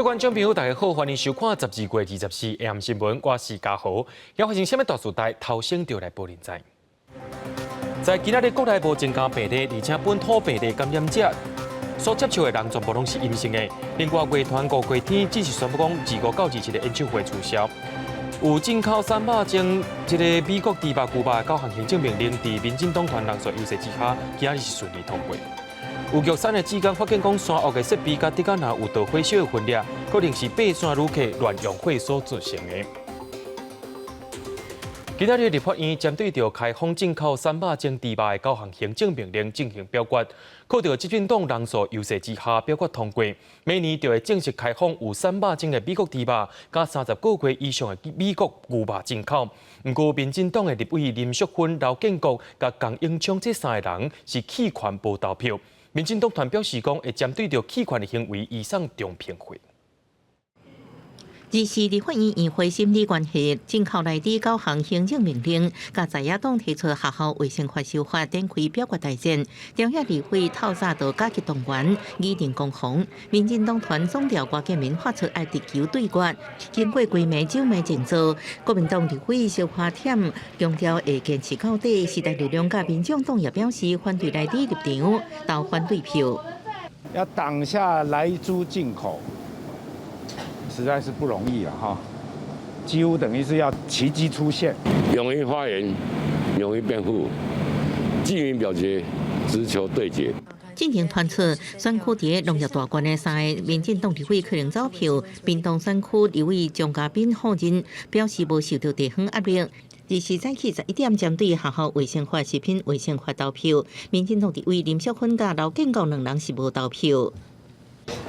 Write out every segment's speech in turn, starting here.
觀眾朋友，大家好，歡迎收看12月24 AM 新聞，我是嘉豪。今發生啥物大事代，頭先就來報您知。在今仔日國內無增加病例，而且本土病例感染者所接觸的人全部攏是陰性的。另外，樂團五月天只是宣布講25到27的演唱會取消。有進口300種這個美國豬肉、牛肉九項行政命令，佇民進黨團人數優勢之下，今仔日是順利通過。有玉山的志工發現講，山屋的設備佮竹仔若有導火燒的痕跡，可能是爬山旅客亂用火所造成的。今仔日立法院針對著開放進口300種豬肉的九項行政命令進行表決，靠著執政黨人數優勢之下表決通過，明年就會正式開放有三百種的美國豬肉，佮30個月以上的美國牛肉進口。毋過民進黨的立委林淑芬、劉建國佮江永昌這三个人是棄權無投票。民進黨團表示講，會針對著棄權的行為移送中評會。二是立法院院會審理關係進口萊豬九項行政命令，佮在野黨提出學校衛生法修法展開表決大戰。朝野立委透早就加急動員，擬定攻防。民進黨團總召郭建民發出愛直球對決，經過規暝酒暝靜坐，國民黨立委蕭華忝強調會堅持到底。時代力量佮民眾黨也表示反對萊豬入場，投反對票。要擋下萊豬進口，實在是不容易了哈，幾乎等於是要奇蹟出現。勇於發言，勇於辯護，記名表決，直球對決。進前傳出選區佇農業大縣的三个民進黨立委可能走票，屏東選區立委張嘉賓否認，表示無受到地方壓力。二是早起11點針對學校衛生法、食品衛生法投票，民進黨立委林淑芬佮劉建國兩人是無投票。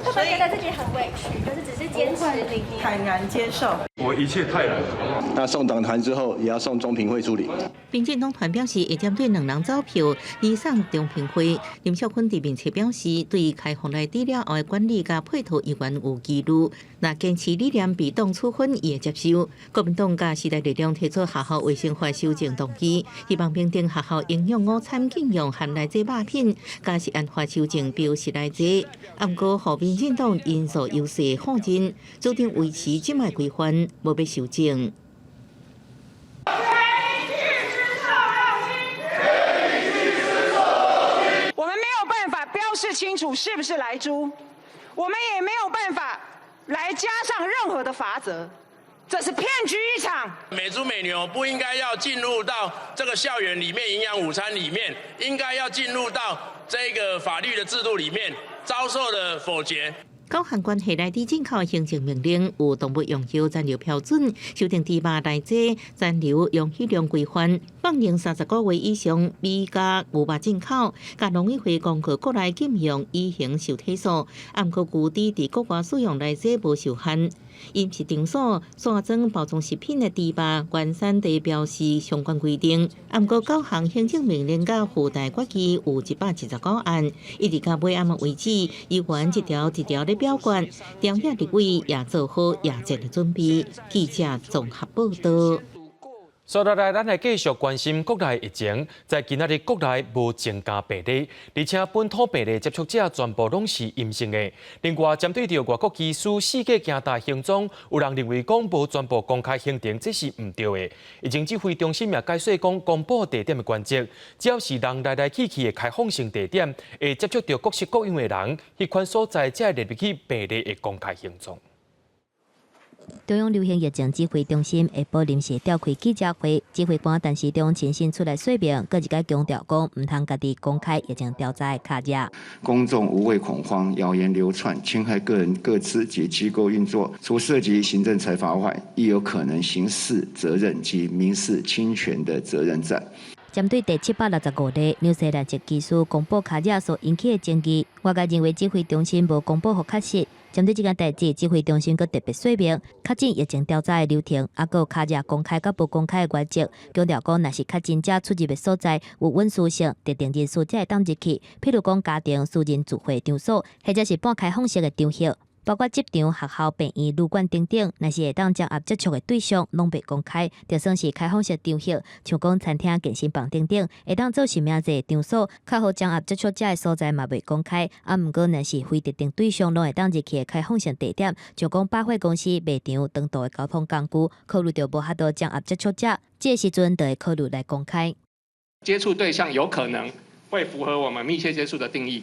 會不會覺得自己很委屈？就是只是堅持理念，坦然接受。我一切泰然。那送黨團之後，也要送中評會處理。民進黨團表示，會針對兩人走票，移送中評會。林淑芬佇面冊表示，對開放萊豬了後的管理佮配套猶原有疑慮。若堅持理念被黨處分，伊會接受。國民黨佮時代力量提出學校衛生法修正動議，希望明定學校營養午餐禁用含萊劑肉品，佮食安法修正標示萊劑。毋過，予民進黨人數優勢否認，主張維持這擺規範，無欲修正。我們沒有辦法標示清楚是不是萊豬，我們也沒有辦法來加上任何的罰則，這是騙局一場。美豬美牛不應該要進入到這個校園裡面營養午餐裡面，應該要進入到這個法律的制度裡面遭受的否決。九項關係萊豬進口行政命令有動物用藥殘留標準，修訂豬肉萊劑殘留容許量規範，放任30個月以上米加牛肉進口，佮農委會公告國內禁用乙型受體素，毋過牛豬佇國外使用萊劑無受限。飲食場所、散裝包裝食品的豬肉原產地標示相關規定，毋過九項行政命令佮附帶決議有119案，一直到尾暗為止，猶原一條一條咧表決，朝野立委也做好夜戰的準備。記者綜合報道。接落來，咱來繼續關心國內疫情。在今仔日國內無增加病例，而且本土病例接觸者全部攏是陰性的。另外，針對著外國機師四界行踏行蹤，有人認為講無全部公開行程，這是毋對的。疫情指揮中心也解說講，公布地點的原則，只要是人來來去去的開放性地點，會接觸著各式各樣的人，彼款所在才會列入去病例的公開行蹤。中央流行疫情指揮中心下晡臨時召開記者會，指揮官陳時中親身出來說明，閣一擺強調講，毋通家己公開疫情調查的卡冊。公眾無謂恐慌，謠言流竄，侵害個人個資及機構運作，除涉及行政裁罰外，亦有可能刑事責任及民事侵權的責任在。針對第765例紐西蘭籍機師公布跤跡所引起的爭議，外界認為指揮中心無公布予確實。針對這件代誌，指揮中心閣特別說明，確診疫情調查的流程，抑閣有跤跡公開佮無公開的原則，強調講，若是確診者出入的所在有穩守性，特定人士才會當入去，譬如講家庭、私人聚會場所，或者是半開放式的場合。包括職場、學校、病院、旅館等等，若是會當掌握接觸的對象，攏袂公開。就算是開放式場合，像講餐廳、健身房等等，會當做實名制場所，較好掌握接觸者的所在嘛袂公開。啊，毋過若是非特定對象，攏會當入去的開放性地點，像講百貨公司、賣場、長途的交通工具，考慮著無法度掌握接觸者，這個時陣就會考慮來公開。接觸對象有可能會符合我們密切接觸的定義，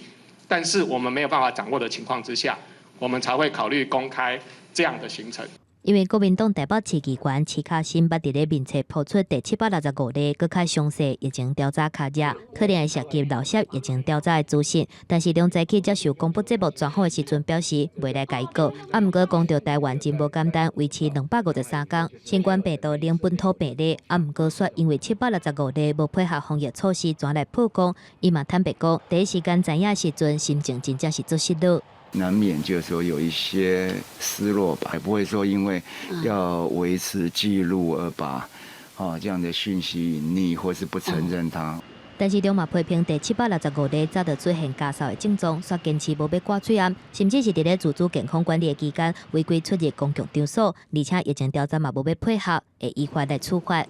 但是我們沒有辦法掌握的情況之下，我們才會考慮公開這樣的行程。因為國民黨台北市議員徐巧芯捌佇咧面冊鋪出第765例閣較詳細疫情調查卡冊，可能會涉及漏泄疫情調查的資訊。但是梁在起接受廣播節目專訪的時陣表示，袂來共伊告。啊，毋過講著台灣真無簡單，維持253工新冠病毒零本土病例，啊，毋過卻因為765例無配合防疫措施，轉來曝光。伊嘛坦白講，第一時間知影時陣，心情真正是足失落。難免就是說有一些失落吧，也不會說因為要維持記錄而把哦這樣的訊息隱匿或是不承認它。但是中嘛批評第765例早就出現咳嗽的症狀，卻堅持無欲掛喙罨，甚至是佇咧自主健康管理的期間違規出入公共場所，而且疫情調查嘛無欲配合，會依法來處罰。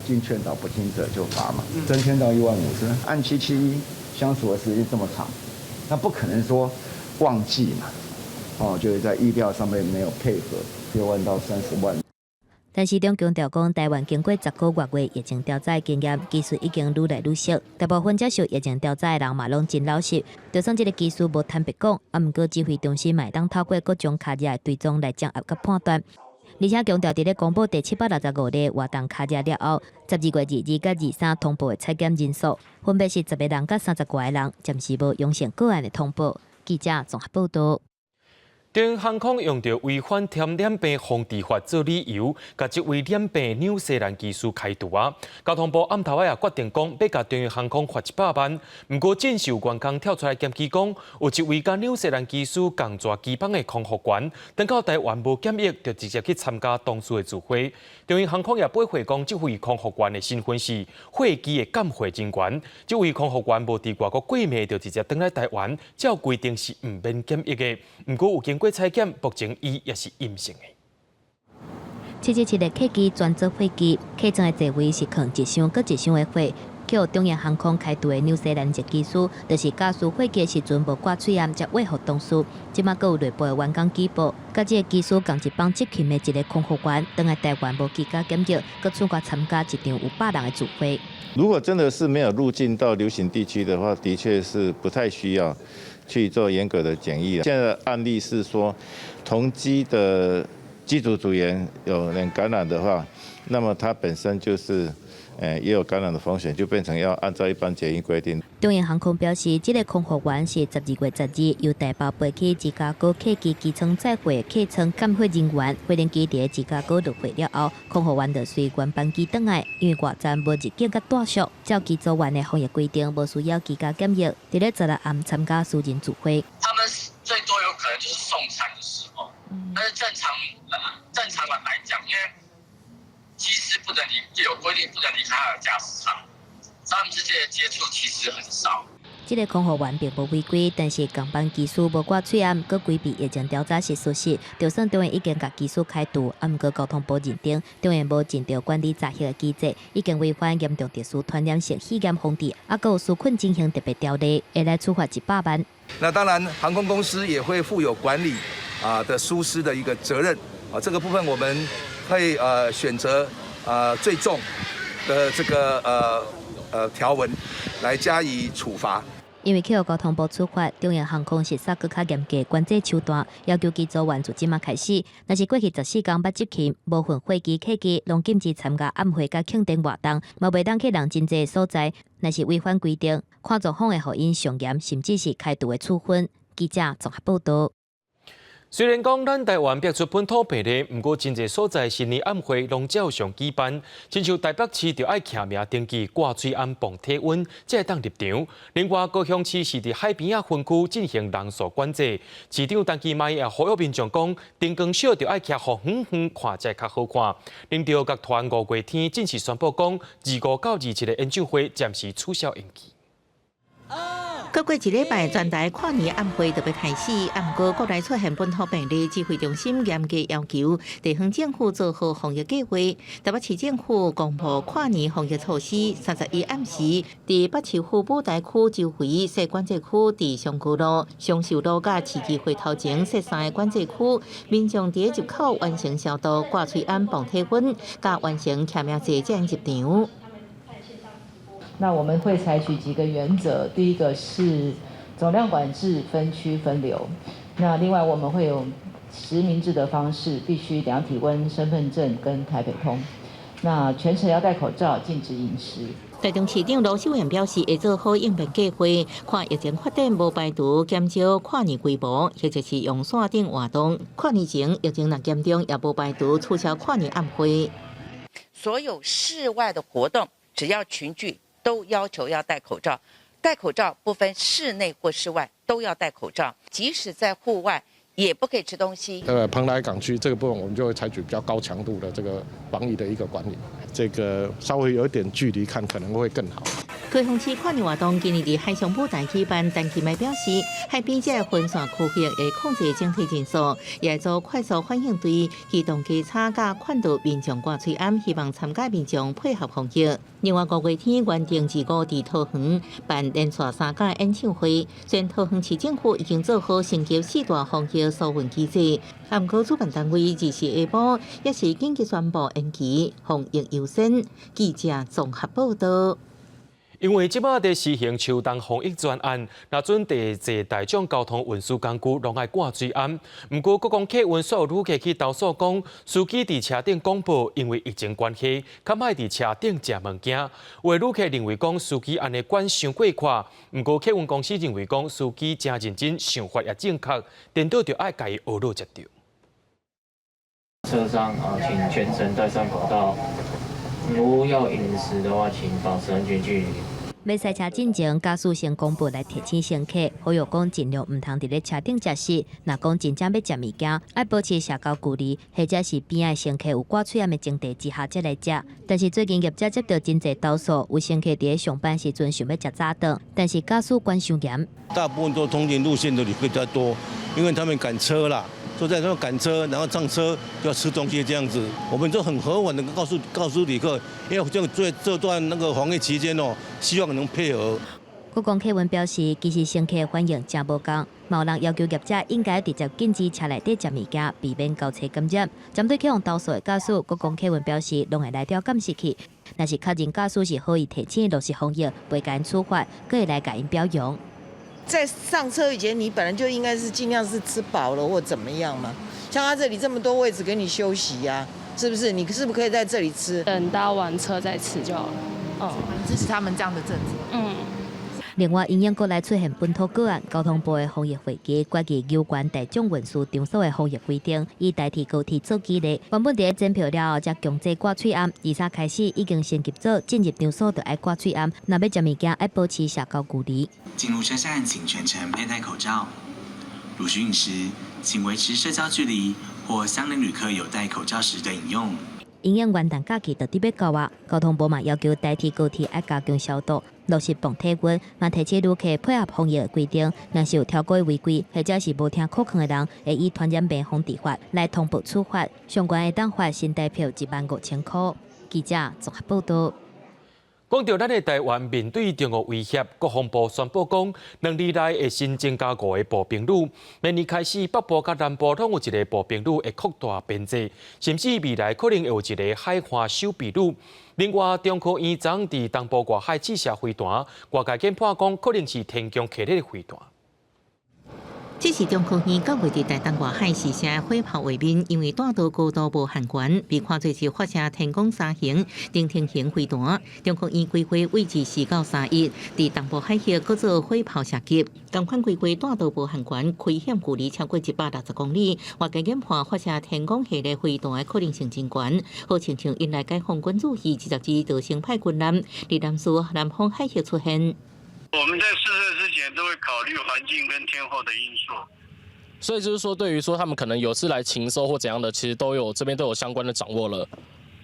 經勸導不聽者就罰嘛，三千到1萬5是按771相處的時間這麼長，那不可能說忘記嘛，哦，就是在疫調上面沒有配合，6萬到30萬。但是中強調講，台灣經過10個月疫情調查的經驗，技術已經愈來愈熟。大部分接受疫情調查的人嘛，攏真老實。就算這个技師無坦白講，啊，毋過指揮中心嘛會當透過各種卡冊的追蹤來掌握佮判斷。而且強調，佇咧公布第765例活動卡冊了後，12月22佮23通報的採檢人數，分別是10個人佮30外個人，暫時無陽性個案的通報。記者綜合報導。中華航空用著違反傳染病防治法做理由，共這位染病紐西蘭機師開除啊！交通部暗頭仔也決定講，欲共中華航空罰100萬。毋過，真是有員工跳出來檢舉講，有一位佮紐西蘭機師仝跩機房的空服員，轉到台灣無檢疫，就直接去參加同事的聚會。中華航空也駁回講，這位空服員的身份是貨機的鑑貨人員。這位空服員無佇外國過暝，就直接轉來台灣，照規定是毋免檢疫的。毋過有經過採檢，目前伊也是陰性的。777的客機專做貨機，客艙的座位是囥一箱閣一箱的貨。予中華航空開除的紐西蘭籍機師，就是駕駛貨機的時陣無掛喙罨，才話予同事。這馬閣有內部的員工舉報，佮這个機師仝一班執勤的一个空服員，轉來台灣無居家檢疫，閣出國參加一場有100人的聚會。如果真的是沒有入境到流行地區的話，的確是不太需要去做嚴格的檢疫。現在案例是說，同機的機組組員有人感染的話，那麼他本身就是，也有感染的風險，就變成要按照一般檢疫規定。中華航空表示，這个空服員是12月12由台北飛去芝加哥客機機艙載貨客艙鑑貨人員，飛行機佇芝加哥落貨了後，空服員就隨原班機轉來，因為外站無入境佮帶宿，照機組員的防疫規定，無需要居家檢疫。佇咧16暗參加私人聚會。他們最多有可能就是送餐的時候，但是正常來講，因為機師不能離，有規定不能離開他的駕駛艙，他們之間的接觸其實很少。這个空服員並無違規，但是仝班機師無掛喙罨，閣規避疫情調查是事實。就算中華已經共機師開除，啊，毋過交通部認定中華無盡著管理查核的機制，已經違反嚴重特殊傳染性肺炎防治，啊，閣有紓困振興特別條例，會來處罰100萬。那當然，航空公司也會負有管理啊的疏失的一個責任啊，這個部分我們會選擇最重的這個條文來加以處罰。因為予交通部處罰，中華航空實施閣較嚴格管制手段，要求機組員自這馬開始，若是過去14天捌執勤，無分貨機、客機，攏禁止參加暗會佮慶典活動，嘛袂當去人真濟所在。若是違反規定，看狀況會予𪜶上嚴，甚至是開除的處分。記者綜合報導。雖然講咱台灣逼出本土病例，毋過真濟所在新年暗會攏照常舉辦，親像台北市就愛徛名登記掛喙罨磅體溫，才會當入場。另外，高雄市是佇海邊仔分區進行人數管制。市長陳其邁也呼籲民眾講，燈光秀就愛徛予遠遠看才會較好看。林著樂團五月天正式宣布講，25到27的演唱會暫時取消延期。閣過一禮拜，全台跨年晚會就欲開始。毋過國內出現本土病例，指揮中心嚴格要求地方政府做好防疫計劃。台北市政府公布跨年防疫措施，31暗時，佇北市府舞台區周圍設管制區，佇松高路、松壽路佮市議會頭前設三个管制區，民眾佇入口完成消毒、掛喙罨、磅體溫，佮完成簽名制才入場。那我們會採取幾個原則，第一個是總量管制、分區分流。那另外我們會用實名制的方式，必須量體溫、身份證跟台北通。那全程要戴口罩，禁止飲食。台中市長盧秀燕表示，會做好應變計劃，看疫情發展無排除減少跨年規模，或者是用線頂活動。跨年前疫情若嚴重，也無排除取消跨年晚會。所有室外的活動，只要群聚，都要求要戴口罩，戴口罩不分室內或室外都要戴口罩，即使在戶外也不可以吃東西。蓬萊港區這個部分，我們就會採取比較高強度的這個防疫的一個管理，這個稍微有一點距離看可能會更好。高雄市跨年活動今年佇海上舞台舉辦，陳其邁表示，海邊這个分散區域會控制整體人數，也會組快速反應隊，機動稽查佮勸導民眾掛喙罨，希望參加民眾配合防疫。另外，五月天原定二五佇桃園辦連續三屆演唱會，雖然桃園市政府已經做好升級四大防疫疏運機制，毋過主辦單位24下晡也是緊急宣布延期，防疫優先。記者綜合報道。因為這擺佇實行秋冬防疫專案，若準佇坐大眾交通運輸工具，攏愛掛喙罨。毋過，國光客運所有旅客去投訴講，司機佇車頂廣播，因為疫情關係，較莫佇車頂食物件。有的旅客認為講司機按呢管傷過闊，毋過客運公司認為講司機誠認真，想法也正確，顛倒就愛共伊學落食著。車上啊，請全程戴上口罩。如要飲食的話，請保持安全距離。欲駛車進前，駕駛先廣播來提醒乘客，呼籲講盡量毋通佇咧車頂食食。若講真正欲食物件，愛保持社交距離，或者是邊仔乘客有掛喙罨的前提之下才來食。但是最近業者接到真濟投訴，有乘客佇咧上班時陣想欲食早頓，但是駕駛管傷嚴。大部分都通勤路線的旅客比較多，因為他們趕車啦。坐在那趕車，然後上車就要吃東西這樣子，我們就很和緩的告訴旅客，因為這這段那個防疫期間哦，希望能配合。國光客運表示，其實乘客反應誠無仝，嘛有人要求業者應該直接禁止車內底食物件，避免交叉感染。針對去予投訴的駕駛，國光客運表示，攏會來調監視器，若是確認駕駛是好意提醒落實防疫，袂共𪜶處罰，閣會來共𪜶表揚。在上車以前，你本來就應該是盡量是吃飽了或怎麼樣嘛。像他這裡這麼多位置給你休息呀，是不是？你是不是可以在這裡吃？等搭完車再吃就好了。哦，支持他們這樣的政策。嗯。另外，因應國內出現本土個案，交通部的防疫會議決議有關大眾運輸場所的防疫規定，以代替高鐵做基例。原本佇咧檢票了後，才強制掛喙罨，23開始已經升級做進入場所就愛掛喙罨，若欲食物件愛保持社交距離。進入車站請全程佩戴口罩。如需飲食，請維持社交距離或相鄰旅客有戴口罩時的飲用。因應元旦假期就佇欲到啊，交通部嘛要求台鐵高鐵愛加強消毒，落實磅體溫，嘛提醒旅客配合防疫的規定。若是有超過違規或者是無聽口勸的人，會以傳染病防治法來通報處罰，上懸會當罰新台票15,000箍。記者綜合報道。講到咱的台灣面對中國威脅，國防部宣布講，2年內會新增加五个步兵旅。明年開始，北部佮南部攏有一个步兵旅會擴大編制，甚至未來可能會有一个海岸守備旅。另外，中科院昨佇東部外海試射飛彈，外界研判講可能是天弓系列的飛彈。這是中科院九月佇台東外海試射火炮畫面，因為彈道高度無限懸，被看做是發射天弓三型、登天型飛彈。中科院規劃位置4到31，佇東部海域閣做火炮射擊。仝款規劃彈道無限懸，危險距離超過160公里，外界研判發射天弓系列飛彈的可能性真懸。好親像引來解放軍注意，22就先派軍艦佇南勢南方海域出現。我們在試射之前都會考慮環境跟天候的因素，所以就是說，對於說他們可能有次來情搜或怎樣的，其實都有這邊都有相關的掌握了。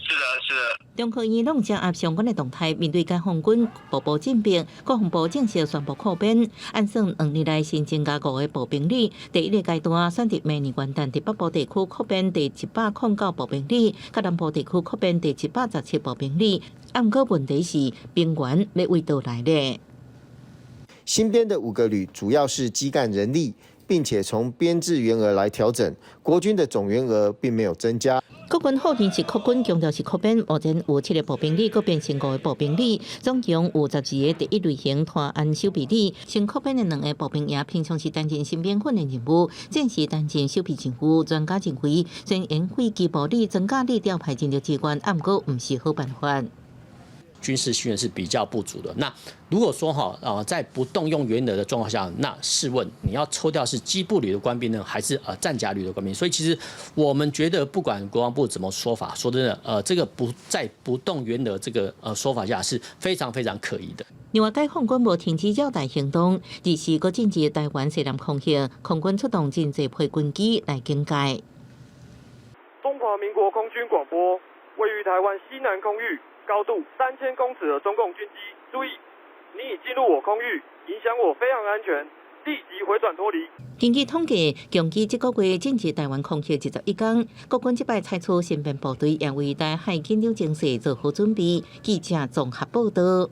是的，是的。中科院攏掌握相關的動態，面對解放軍步步進逼，國防部正式宣布擴編。按算2年內新增加五個步兵旅。第一个階段選佇明年元旦佇北部地區擴編第109步兵旅，佮南部地區擴編第117步兵旅。毋過問題是兵源欲佗位來咧？新編的五個旅主要是基幹人力，並且從編制員額來調整，國軍的總員額並沒有增加。國軍否認是擴軍，強調是擴編，目前有七個步兵旅，閣變成五個步兵旅，總共有12個第一類型團安守備旅。新擴編的兩個步兵營，平常時擔任新兵訓練任務，戰時擔任守備任務。專家認為，雖然延費機步旅、裝甲旅調派人力資源，毋過毋是好辦法。軍事訓練是比較不足的。那如果說哈啊，在不動用員額的狀況下，那試問你要抽調是機步旅的官兵呢，還是戰甲旅的官兵？所以其實我們覺得，不管國防部怎麼說法，說真的，這個不在不動員額這個說法下是非常非常可疑的。另外，解放軍無停止繞台行動，二四閣進入台灣西南空域，空軍出動真濟批軍機來警戒。中華民國空軍廣播，位於台灣西南空域，高度3000公尺的中共軍機，注意，你已進入我空域，影響我飛航安全，立即回轉脫離。根據統計，共計這個月進入台灣空域21天，國軍這擺採取新編部隊，也為台海緊張情勢做好準備。記者綜合報道。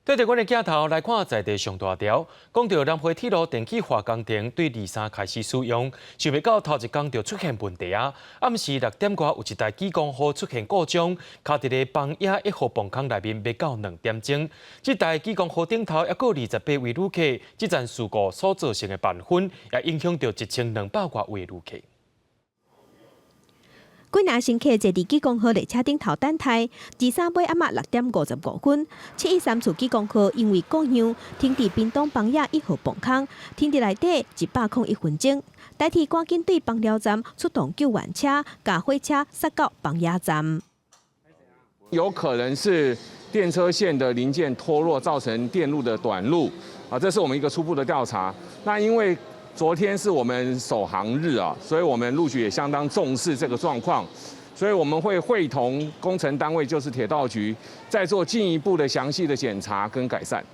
對著阮的鏡頭來看，在地上大條，講著南迴鐵路電氣化工程對二三開始使用，想袂到頭一工就出現問題啊！暗時6點外有一台莒光號出現故障，卡佇咧枋野1號磅空內面，欲到2點鐘。這台莒光號頂頭猶閣28位旅客，這層事故所造成的萬分，也影響著1200外位旅客。幾若乘客坐佇莒光號列車頂頭等待，23尾暗仔6點55分，713次莒光號因為故障停佇屏東枋野1號磅空，停佇內底101分鐘。台鐵趕緊對枋寮站出動救援車，共火車駛到枋野站。有可能是電車線的零件脫落，造成電路的短路啊，這是我們一個初步的調查。那因為昨天是我們首航日啊，所以我們路局也相當重視這個狀況，所以我們會會同工程單位，就是鐵道局，再做進一步的詳細的檢查跟改善。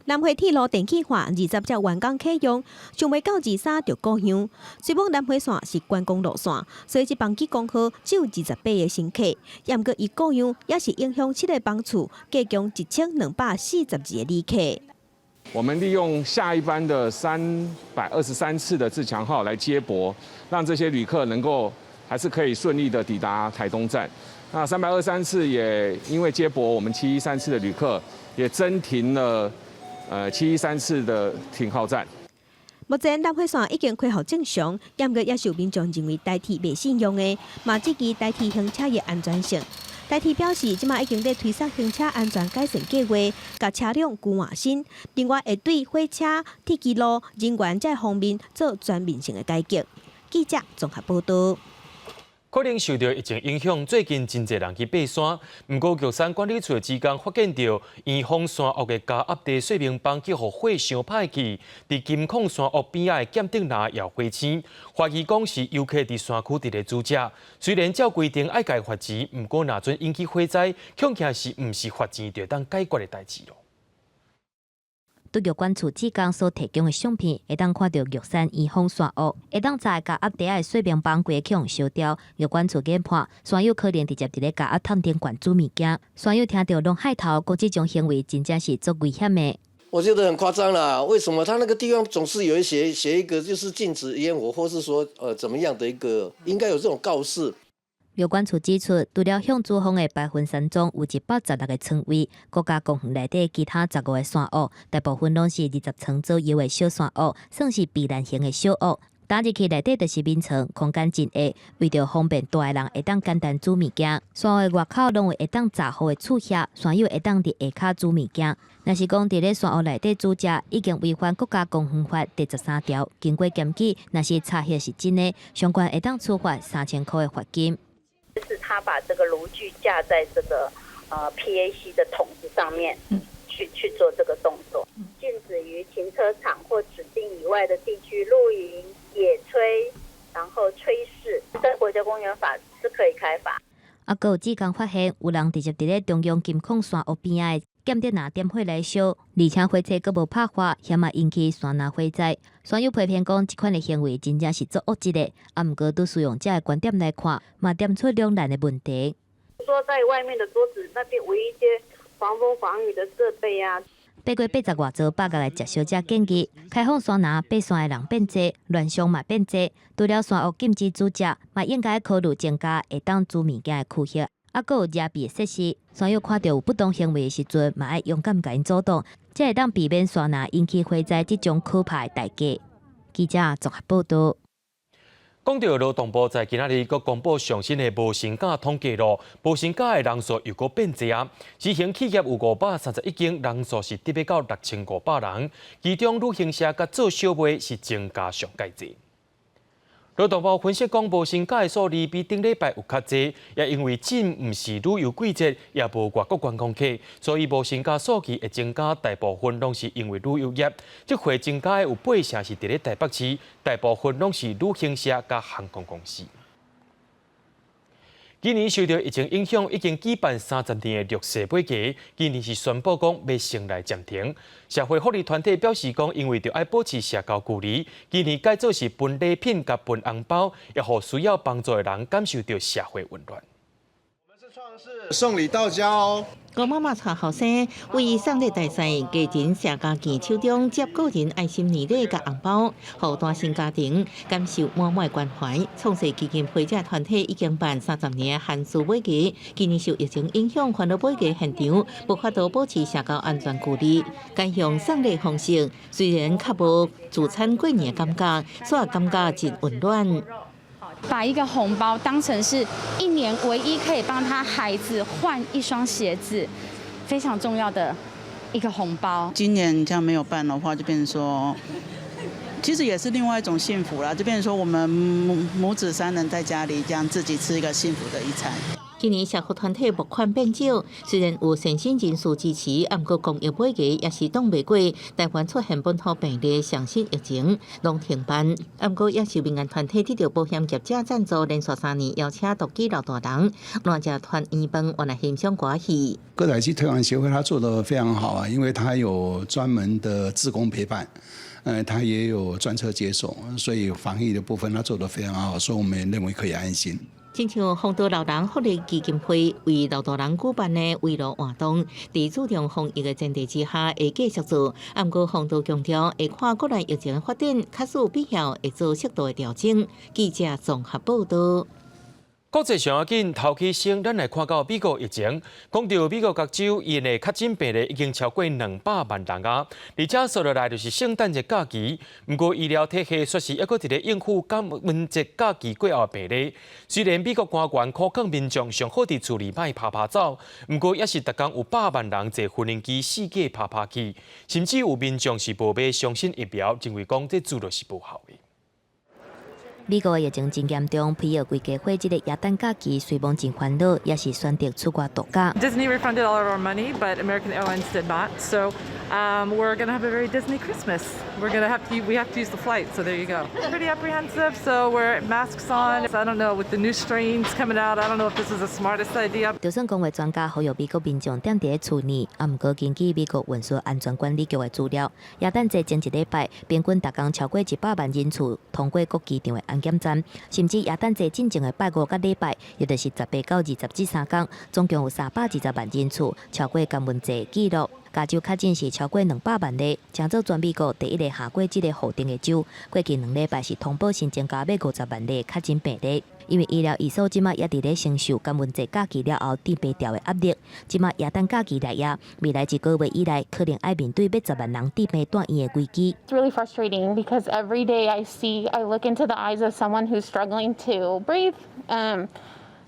南迴鐵路電氣化20才完工啟用，想袂到23就故障。雖罔南迴線是觀光路線，所以這班莒光號只有28個乘客。毋過伊故障也是影響七個班次，計共1242個旅客。我們利用下一班的323次的自強號來接駁，讓這些旅客能夠還是可以順利的抵達台東站。那323次也因為接駁我們713次的旅客，也增停了713次的停靠站。目前南迴線已經恢復正常，毋過也是有民眾認為台鐵袂信用的，嘛質疑台鐵行車的安全性。台鐵表示，這馬已經佇推捒行車安全改善計劃，共車輛更換新。另外，會對火車、鐵支路、人員這方面做全面性的改革。記者綜合報道。可能受著疫情影響，最近真濟人去爬山。毋過玉山管理處的職工發現著，圓風山屋的加壓地說明枋去予火燒歹去，佇金礦山屋邊仔的劍頂林也火星，懷疑講是遊客佇山區佇咧煮食。雖然照規定愛共罰錢，毋過若準引起火災，恐驚是毋是罰錢就當解決的代誌囉。對玉管處志工所提供的相片，會當看著玉山圓風山屋，會當在加壓地仔的說明枋規個予燒掉。玉管處研判，山友可能直接佇咧加壓桶頂懸煮物件。山友聽著攏害頭，講這種行為真正是足危險的。我覺得很誇張啦，為什麼他那個地方總是有一寫寫一個，就是禁止煙火，或是說怎麼樣的一個，應該有這種告示。玉管處指出，除了向主峰的白雲山莊有116個床位，國家公園內底其他15個山屋，大部分攏是20層左右的小山屋，算是避難型的小屋。踏入去內底就是眠床，空間真狹，為著方便蹛的人會當簡單煮物件。山屋的外口攏有會當閘雨的厝舍，山友會當佇下跤煮物件。若是講佇咧山屋內底煮食，已經違反國家公園法第13條。經過檢舉，若是查核是真的，相關會當處罰3000箍的罰金。就是他把這個爐具架在這個PAC 的桶子上面，去做這個動作。禁止於停車場或指定以外的地區露營、野炊，然後炊事。在國家公園法是可以開罰。啊，閣有志工發現有人直接佇咧中央金礦山屋邊仔的點燈仔點火來燒，而且火車閣無拍火，險仔引起山林火災。山友批評講，這款的行為真正是足惡質的。啊，毋過對使用者的觀點來看，嘛點出兩難的問題。說在外面的桌子那邊圍一些防風防雨的設備啊。八月80外座百岳的食小姐建議，開放山林爬山的人變濟，亂象嘛變濟。除了山屋禁止煮食，嘛應該考慮增加會當煮物件的區域，啊，閣有遮蔽的設施。山友看著有不當行為的時陣，嘛愛勇敢共𪜶阻擋，才會當避免山林引起火災這種可怕的代價。記者綜合報導。講到勞動部在今仔日閣公布上新的無薪假統計咯，無薪假的人數又閣變濟啊！執行企業有531間，人數是得欲到6500人，其中旅行社佮做小賣是增加上蓋濟。勞動部分析講，無薪假的數字比頂禮拜有較濟，也因為進毋是旅遊季節，也無外國觀光客，所以無薪假數字會增加，大部分攏是因為旅遊業。這回增加的有八成是佇咧台北市，大部分攏是旅行社佮航空公司。今年受到疫情影響，已經舉辦30年的綠色尾牙，今年是宣布講欲先來暫停。社會福利團體表示講，因為著愛保持社交距離，今年改做是分禮品佮分紅包，也予需要幫助的人感受著社會溫暖。送禮到家哦！郭媽媽帶後生為送禮大賽，家人謝家健手中接個人愛心年禮佮紅包，予單身家庭感受滿滿關懷。創世基金會這團體已經辦30年寒暑尾牙，今年受疫情影響，煩惱尾牙現場無法度保持社交安全距離，改用送禮方式，雖然較無聚餐過年的感覺，卻感覺真溫暖。把一個紅包當成是一年唯一可以幫他孩子換一雙鞋子，非常重要的一個紅包。今年這樣沒有辦的話，就變成說，其實也是另外一種幸福啦。就變成說，我們母子三人在家裡這樣自己吃一個幸福的一餐。今年社福團體募款變少，雖然有善心人士支持，毋過公益尾牙也是擋袂過。台灣出現本土病例，上新疫情攏停辦。毋過也是民間團體得著保險業者贊助，連續3年邀請獨居老大人來食團圓飯，來欣賞歌戲。歌仔戲推廣協會，他做得非常好啊，因為他有專門的志工陪伴，他也有專車接送，所以防疫的部分他做得非常好，所以我們認為可以安心。親像豐島老人福利基金會為老大人舉辦的慰勞活動，佇注重防疫的前提之下，會繼續做。毋過豐島強調，會看國內疫情發展，確實有必要會做適度的調整。記者綜合報導。國際上要緊，頭起先，咱來看到美國疫情。講著美國各州𪜶的確診病例已經超過200萬人啊！而且紲落來就是聖誕節假期，毋過醫療體系卻是猶閣佇咧應付感恩節假期過後的病例。雖然美國官員苦勸民眾上好佇厝裡莫趴趴走，毋過也是逐工有百萬人坐無人機四界趴趴去，甚至有民眾是無買相信疫苗，認為講這治療是無效的。美國的疫情真嚴重，疲勞規家伙這个耶誕假期雖罔真煩惱，也是選擇出外度假。 Disney refunded all of our money, but American Airlines did not. So we're going to have a very Disney Christmas. We're going to have to we have to use the flight. So there you go. Pretty apprehensive. So we're masks on. I don't know with the new strains coming out. I don't know if this is the smartest idea. 就算公衛專家呼籲美國民眾踮佇咧厝內，啊，毋過根據美國運輸安全管理局的資料，耶誕節前一禮拜，平均逐工超過100萬人次通過各機場的安檢站，甚至耶誕節進前的拜五佮禮拜，也就是18到20這3工，總共有320萬人次超過感恩節紀錄。加州確診是超過200萬例，成做全美國第一个下過這个號定的州。過去2禮拜是通報新增加欲50萬例確診病例，因為醫療系統這馬也佇咧承受感恩節假期了後治袂牢的壓力。這馬耶誕假期來也，未來一個月以內可能愛面對欲10萬人治病住院的危機。 It's really frustrating because every day I see, I look into the eyes of someone who's struggling to breathe,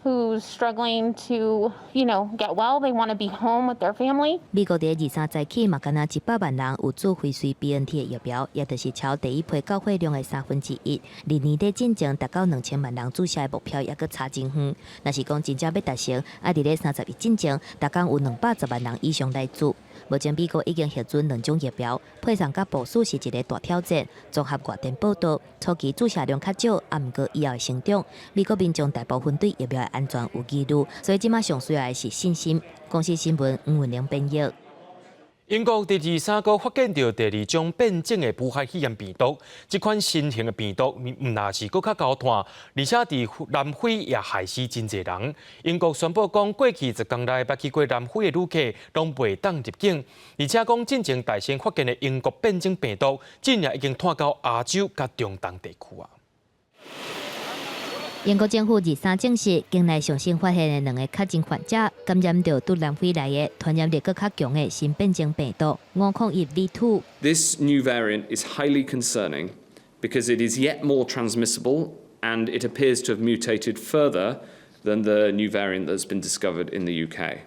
who's struggling to get well. They want to be home with their family. 美國佇23早起嘛，敢若100萬人有注輝瑞 BNT 的疫苗，也就是超第一批到貨量的1/3。離年底進前達到2000萬人注射的目標，猶閣差真遠。若是講真正欲達成，愛佇咧31進前，逐工有210萬人以上來注。目前美國已經核准兩種疫苗，配送佮部署是一个大挑戰。綜合外電報道，初期注射量較少，啊，毋過以後會成長。美國民眾大部分對疫苗的安全有疑慮，所以這馬上需要的是信心。公視新聞吳文玲編譯。英國佇二三閣發現著第二種變種的武漢肺炎病毒，這款新型的病毒毋但是閣較厚傳，而且佇南非也害死真濟人。英國宣布講，過去10工內捌去過南非的旅客攏袂當入境，而且講進前大先發現的英國變種病毒，這已經傳到亞洲佮中東地區啊。英國政府二三證實，境內上新發現的兩个確診患者感染著對南非來的傳染力閣較強的新變種病毒501 V2。 This new variant is highly concerning because it is yet more transmissible and it appears to have mutated further than the new variant that's been discovered in the UK.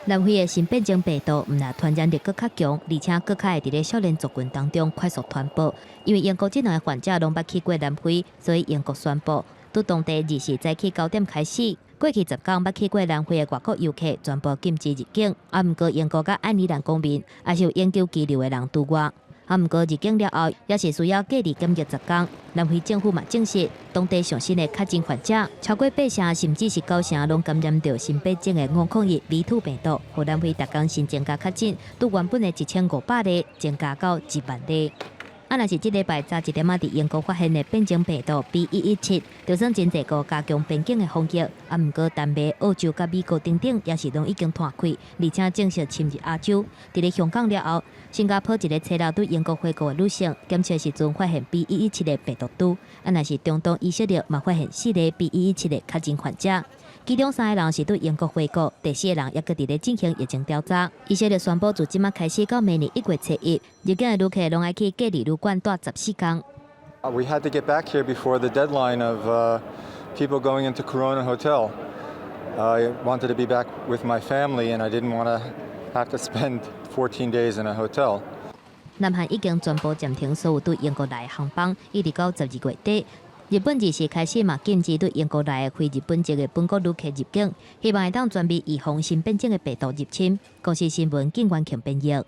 南非的新變種病毒毋但傳染力閣較強，而且閣較會佇咧少年族群當中快速傳播。因為英國這兩个患者攏捌去過南非，所以英國宣布，對當地24早起9點開始，過去10工捌去過南非的外國遊客全部禁止入境。啊，毋過英國佮愛爾蘭公民，抑是有永久居留的人除外。啊，毋過入境了後，也是需要隔離檢疫10工。南非政府嘛證實，當地上新的確診患者超過八成，甚至是九成攏感染著新變種的501 V2 病毒，予南非逐工新增加確診，對原本的1500例增加到1萬例。啊，若是這禮拜早一點仔佇英國發現的變種病毒 B117，就算真濟國加強邊境的防疫，啊，毋過丹麥、澳洲佮美國等等也是攏已經傳開，而且正式侵入亞洲。佇咧香港了後，新加坡一个初六對英國回國的女性檢測時陣發現 B117的病毒株，啊，若是中東以色列嘛發現四个 B117的確診患者。其中三个人是對英國回國，第四個人猶閣佇咧進行疫情調查。以色列宣布自這馬開始到明年1月初1，入境的旅客攏愛去隔離旅館蹛14工。 We had to get back here before the deadline of people going into Corona Hotel. I wanted to be back with my family, and I didn't want to have to spend 14 days in a hotel. 南韓已經全部暫停所有對英國來的航班，一直到12月底。日本24開始嘛禁止對英國來的非日本籍的本國旅客入境，希望會當全面預防新變種的病毒入侵。公視新聞景元慶編譯。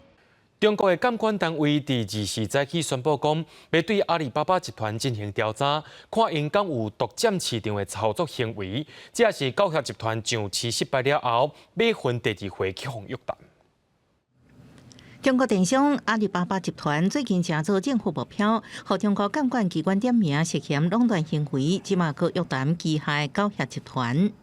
中國的監管單位佇24早起宣布講，欲對阿里巴巴集團進行調查，看𪜶敢有獨佔市場的操作行為。這也是九俠集團上市失敗了後，馬雲第二回去予約談。中國電商阿里巴巴集團最近成做政府目標，予中國監管機關點名涉嫌壟斷行為，這馬閣約談旗下九俠集團。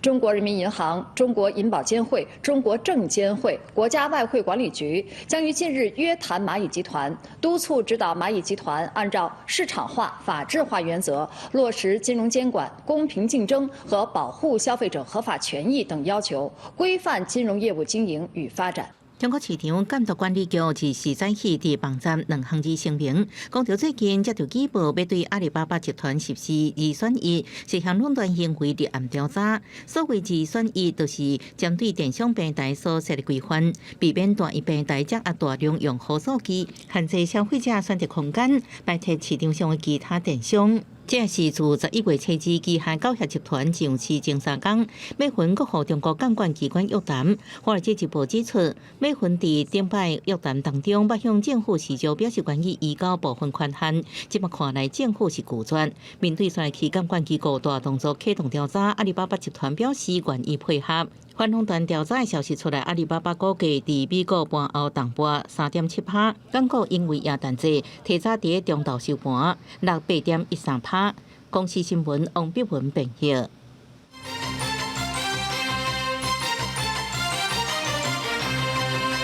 中國人民銀行、中國銀保監會、中國證監會、國家外匯管理局將於近日約談螞蟻集團，督促指導螞蟻集團按照市場化、法治化原則，落實金融監管、公平競爭和保護消費者合法權益等要求，規範金融業務經營與發展。中國市場監督管理局24早起佇網站兩行字聲明，講著最近接著舉報，欲對阿里巴巴集團實施二選一涉嫌壟斷行為立案調查。所謂二選一，就是針對電商平台所設的規範，避免單一平台掌握大量用戶數據，限制消費者選擇空間，排斥市場上的其他電商。這是自11月初2旗下九俠集團上市前3工，馬雲閣予中國監管機關約談。華爾街日報指出，馬雲佇頂擺約談當中，捌向政府示弱表示願意移交部分權限，這馬看來政府是拒絕。面對煞去監管機構大動作啟動調查，阿里巴巴集團表示願意配合。反壟斷調查的消息出來，阿里巴巴股價佇美國盤後重跌3.7%，港股因為耶誕節提早佇中晝收盤落8.13%。公視新聞王碧文編譯。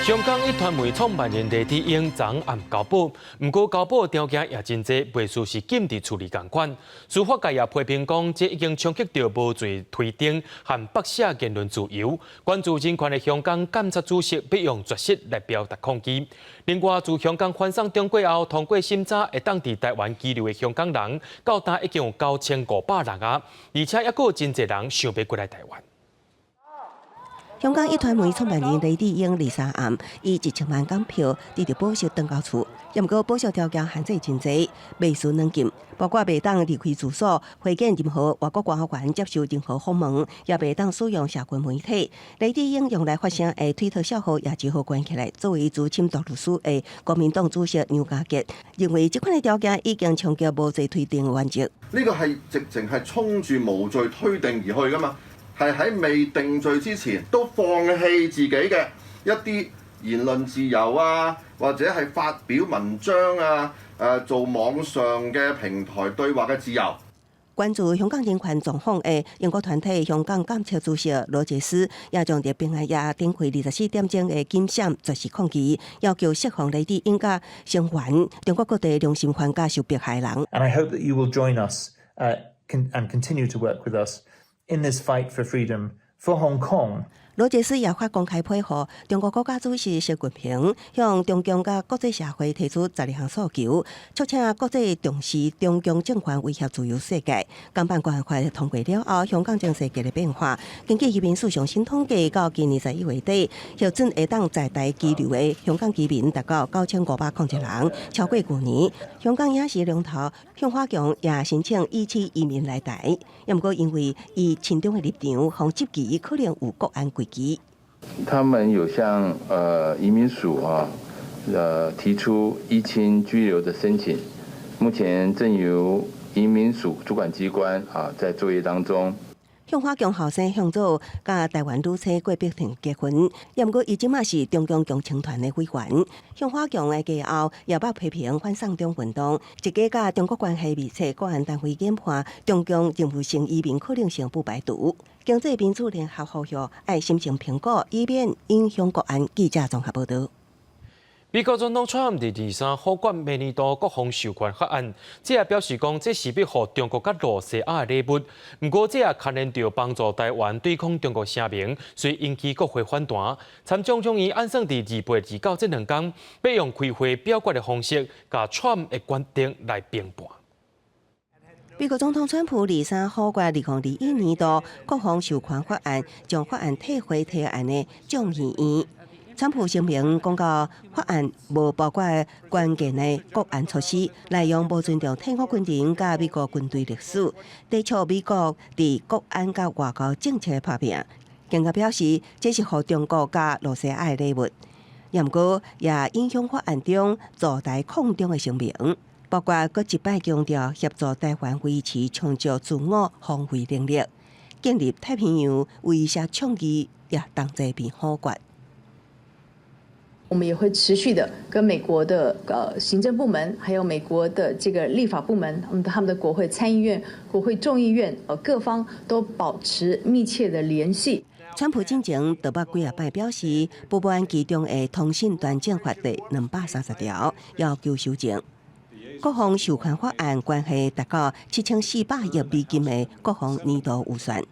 香港壹傳媒創辦人黎智英昨暗交保，毋過交保條件也真濟，袂輸是禁佇厝裡仝款。司法界也批評講，這已經衝擊著無罪推定和剝削言論自由。關注人權的香港監察組織欲用絕食來表達抗議。另外，自香港反送中過後，通過審查會當佇台灣羈留的香港人，到今已經有9500人啊，而且猶閣有真濟人想欲過來台灣。香港壹傳媒創辦人黎智英二三暗以1000萬港票得著保釋轉交厝，毋過保釋條件限制真濟，袂輸軟禁，包括袂當離開住所、會見任何外國官員、接受任何訪問，也袂當使用社群媒體。黎智英用來發聲的推特帳號也只好關起來。作為資深大律師的國民黨主席梁家傑認為，這款的條件已經衝擊無罪推定原則。呢個係直情係衝住無罪推定而去㗎嘛。係喺未定罪之前都放棄自己嘅一啲言論自由啊，或者係發表文章啊，做網上嘅平台對話嘅自由。關注香港人權狀況的英國團體香港監察主席羅傑斯也將佇平安夜展開24點鐘的金閃絕食抗議，要求釋放黎智英佮聲援中國各地良心犯佮受迫害人。 And I hope that you will join us and continue to work with us in this fight for freedom for Hong Kong. 羅傑斯也發公開批予中國國家主席習近平，向中共佮國際社會提出12項訴求，促請國際重視中共政權威脅自由世界。港版國安法通過了後，香港情勢劇烈變化。根據移民署上新統計，到今年11月底，核准會當在台居留的香港居民達到9501人，超過舊年。香港影視龍頭向華強也申請依棲移民來台，毋過因為伊親中的立場，予質疑可能有國安危機。他們有向移民署啊，提出依親居留的申請，目前正由移民署主管機關啊在作業當中。向華強後生向祖佮台灣女星郭碧婷結婚，毋過伊這馬是中共共青團的委員。向華強的家後也捌批評反送中運動，一家佮中國關係密切，國安單位研判中共任務性移民可能性不排除。經濟民主聯合呼籲愛審慎評估，以免影響國安。記者綜合報導。美國總統川普佇二三否決明年度國防授權法案，這也表示講這是欲予中國佮露西亞的禮物。毋過這也牽連著幫助台灣對抗中國聲明，遂引起國會反彈。參眾兩院按算佇28、29這兩工，欲用開會表決的方式，共川普的決定來評判。美國總統川普二三否決2021年度國防授權法案，將法案退回提案的眾議院。川普聲明講到，法案無包括關鍵的國安措施，內容無尊重退伍軍人佮美國軍隊歷史，抵觸美國佇國安佮外交政策的拍拚。更加表示，這是予中國佮露西亞的禮物。毋過，也影響法案中助台抗中的聲明，包括閣一擺強調協助台灣維持充足自我防衛能力，建立太平洋威懾倡議也同齊被否決。我們也會持續的跟美國的行政部門，還有美國的這個立法部門，他們的國會參議院、國會眾議院，各方都保持密切的聯繫。川普進前就捌幾仔擺表示，不滿其中的通訊專政法第230條，要求修正。國防授權法案關係達到7400億美金的國防年度預算。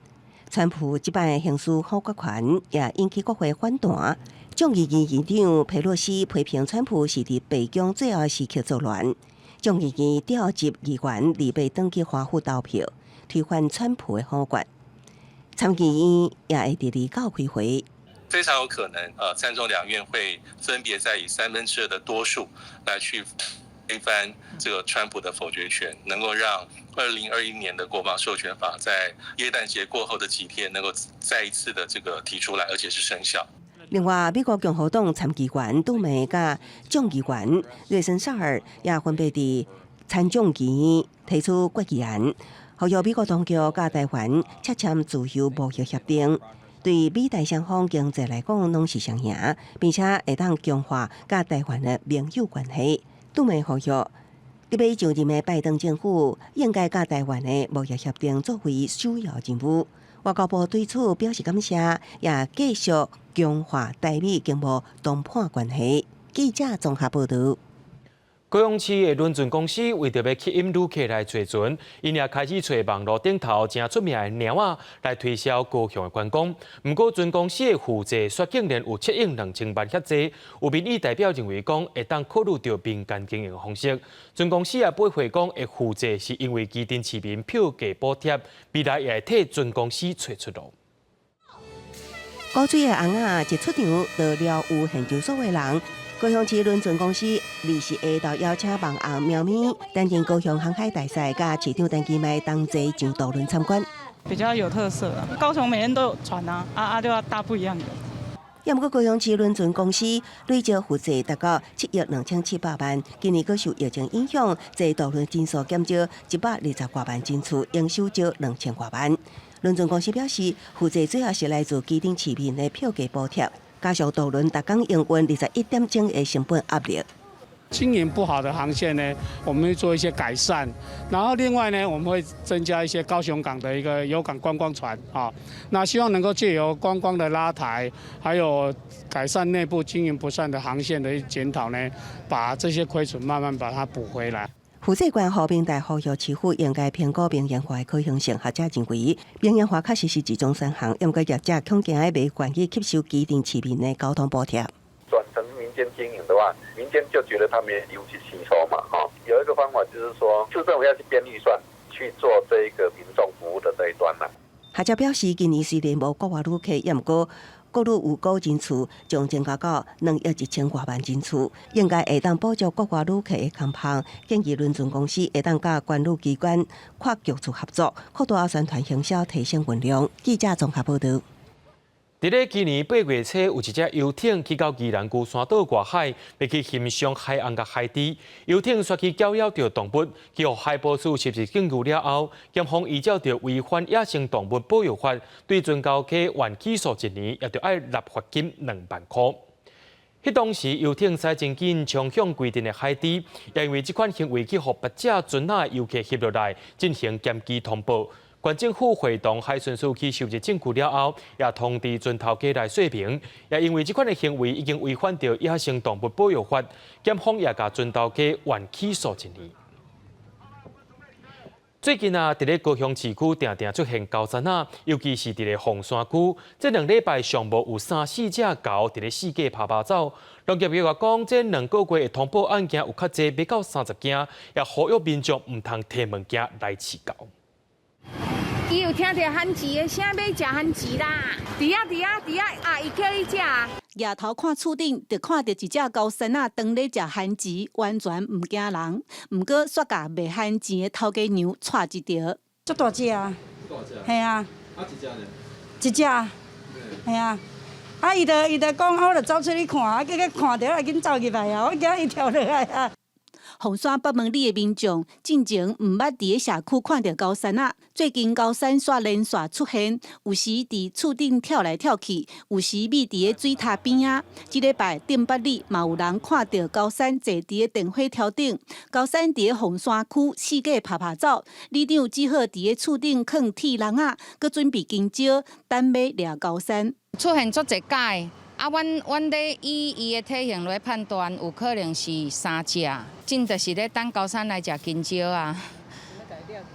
川普這擺行使否決權，也引起國會反彈。眾議院議長佩洛西批評川普是佇白宮最後時刻作亂。眾議院調集議員預備轉去華府投票，推翻川普的否決。參議院也會佇29開會。非常有可能，參眾兩院會分別再以2/3的多數來去推翻這個川普的否決權，能夠讓2021年的國防授權法在耶誕節過後的幾天能夠再一次的這個提出來，而且是生效。另外，美國共和黨參議員杜梅佮眾議員瑞森薩爾也分別佇參眾議院提出決議案，呼籲美國當局佮台灣洽簽自由貿易協定，對美台雙方經濟來講攏是雙贏，並且會當強化佮台灣的盟友關係。杜梅呼籲，準備就任的拜登政府應該共台灣的貿易協定作為首要任務。外交部對此表示感謝，也繼續強化台美經貿談判關係。記者綜合報導。高雄市的輪船公司為著欲吸引旅客來坐船，𪜶也開始揣網路頂頭誠出名的貓仔來推銷高雄的觀光。毋過船公司的負債卻竟然有7億2千萬遐濟，有民意代表認為講會當考慮著民間經營方式。船公司也駁回講會負債是因為旗津市民票價補貼，未來也會替船公司揣出路。古水的尪仔一出場就撩有現場所有人。高雄市輪船公司24下晝邀請網紅喵咪擔任高雄航海大賽，佮市長陳其邁同齊上渡輪參觀。比較有特色啊！高雄每天都有船啊，啊啊就要搭不一樣的。也毋過高雄市輪船公司累計負債達到7億2700萬，今年閣受疫情影響，坐渡輪人數減少120外萬人次，營收少2000外萬。輪船公司表示，負債主要是來自基頂市民的票價補貼，加上渡輪逐工營運21點鐘的成本壓力。經營不好的航線呢，我們會做一些改善。然後另外呢，我們會增加一些高雄港的一個遊港觀光船啊。那希望能夠借由觀光的拉抬，還有改善內部經營不善的航線的檢討呢，把這些虧損慢慢把它補回來。負責管和平大呼籲市府應該評估民營化的可行性，學者認為民營化確實是一種選項，毋過業者恐驚袂願意吸收基層市民的交通補貼。轉成民間經營的話，民間就覺得他沒有去吸收嘛，哈。有一個方法就是說，市政府要去編預算去做這一個民眾服務的這一端啦。學者表示，今年雖然無國外旅客，也毋過國旅預估人次將增加到2億1千外萬人次，應該會當補足國外旅客的空縫。建議輪船公司會當佮管理機關跨局處合作，擴大宣傳行銷，提升運量。記者綜合報導。佇咧今年8月初，有一隻遊艇去到宜蘭龜山島外海，欲去欣賞海頷佮海豬。遊艇煞去攪擾著動物，去予海保署收集證據了後，檢方依照著違反野生動物保育法，對船頭家緩起訴一年，也著愛納罰金2萬箍。彼當時遊艇駛真緊衝向規定的海堤，也因為這款行為去予別隻船仔遊客翕落來進行檢舉通報。縣政府會同海巡署去收集證據了後，也通知船頭家來說明。也因為這款的行為已經違反著野生動物保育法，檢方也共船頭家緩起訴一年。最近啊，佇咧高雄市區定定出現猴山仔，尤其是佇咧鳳山區，這2禮拜上無有三四隻猴佇咧四界趴趴走。農業局講，這2個月的通報案件有較濟，欲到30件，也呼籲民眾毋通提物件來飼猴。伊有聽著番薯的聲，欲食番薯啦！佇遐佇遐佇遐啊！伊叫你食。舉頭看厝頂，就看著一隻猴山仔當咧食番薯，完全毋驚人。毋過，煞共賣番薯的頭家娘掣一著。足大隻啊！嘿啊！啊，一隻呢？一隻。嘿啊！啊，伊就講，我就走出去看，啊，結果看著啊，緊走入來啊，我驚伊跳落來啊！鳳山北門里的民眾進前毋捌佇咧社區看著猴山仔，最近猴山煞連續出現，有時佇厝頂跳來跳去，有時覕佇咧水塔邊仔。這禮拜頂北里嘛有人看著猴山坐佇咧電火柱頂，猴山佇咧鳳山區四界趴趴走，里長只好佇咧厝頂囥鐵籠仔，閣準備香蕉，等欲掠猴山。出現足濟擺。啊，阮咧以伊的體型來判斷，有可能是三隻，真就是咧等猴山來食香蕉啊。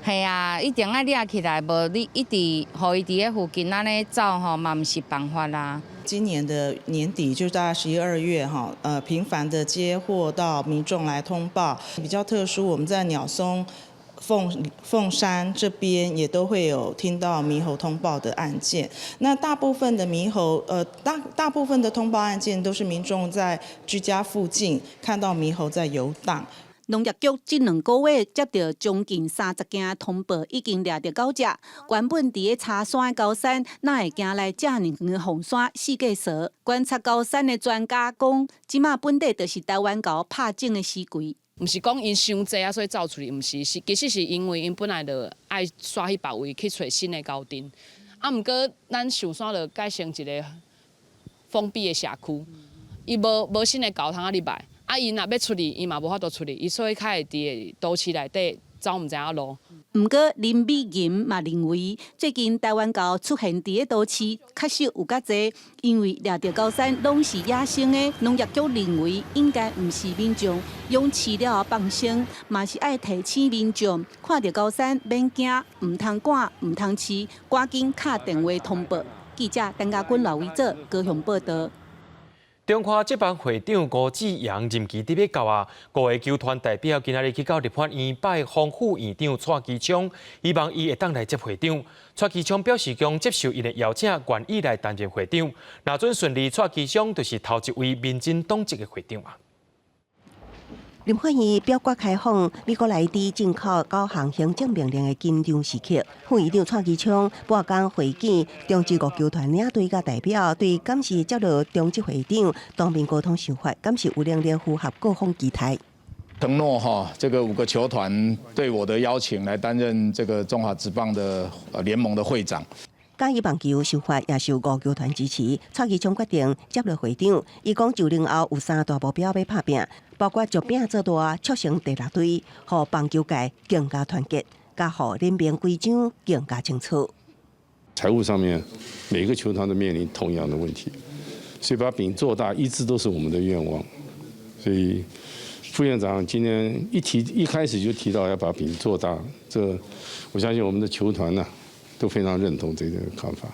係啊，一定愛掠起來，無你一直予伊佇咧附近按呢走吼，嘛毋是辦法啦。今年的年底就大概11、2月哈，頻繁的接獲到民眾來通報，比較特殊，我們在鳥松、鳳山這邊也都會有聽到獼猴通報的案件。那大部分的獼猴，大部分的通報案件都是民眾在居家附近看到獼猴在遊蕩。農業局這2個月接著將近30件通報，已經掠著九隻。原本佇咧柴山的猴山，哪會行來遮爾遠的鳳山四界踅？觀察猴山的專家講，這馬本底就是台灣猴拍種的時期。毋是講𪜶傷濟啊，所以走出去，毋是，是其實是因為𪜶本來就愛徙去別位去揣新的猴陣。啊，毋過咱壽山就改成一個封閉的社區，伊無新的猴通仔入來。啊，𪜶若欲出去，伊嘛無法度出去，伊所以較會佇都市內底走毋知影路。毋過林美銀嘛認為，最近台灣猴出現佇咧都市，確實有較濟，因為掠著猴山攏是野生的。農業局認為，應該毋是民眾養飼了後放生，嘛是愛提醒民眾，看著猴山免驚，毋通趕，毋通飼，趕緊敲電話通報。記者陳家軍、劉維哲高雄報導。中華職棒會長吳志揚任期得欲到啊，五个球團代表今仔日去到立法院拜訪副院長蔡其昌，希望伊會當來接會長。蔡其昌表示將接受𪜶的邀請，願意來擔任會長。若準順利，蔡其昌就是頭一位民進黨籍的會長啊。立法院表決開放美國來豬進口九項行政命令的緊張時刻，副院長蔡其昌半工會見中職五球團領隊佮代表，對敢是接落中職會長當面溝通想法，敢是有能力符合各方期待。承諾哈，這個五個球團對我的邀請來擔任這個中華職棒的聯盟的會長。嘉義棒球想法也受五球團支持，蔡其昌決定接落會長。伊講就任後有三大目標欲拍拚，包括將餅做大，促成第六隊，予棒球界更加團結，佮予聯盟規章更加清楚。財務上面，每個球團都面臨同樣的問題，所以把餅做大一直都是我們的願望。所以副院長今天一提一開始就提到要把餅做大，這我相信我們的球團呢都非常認同這個看法。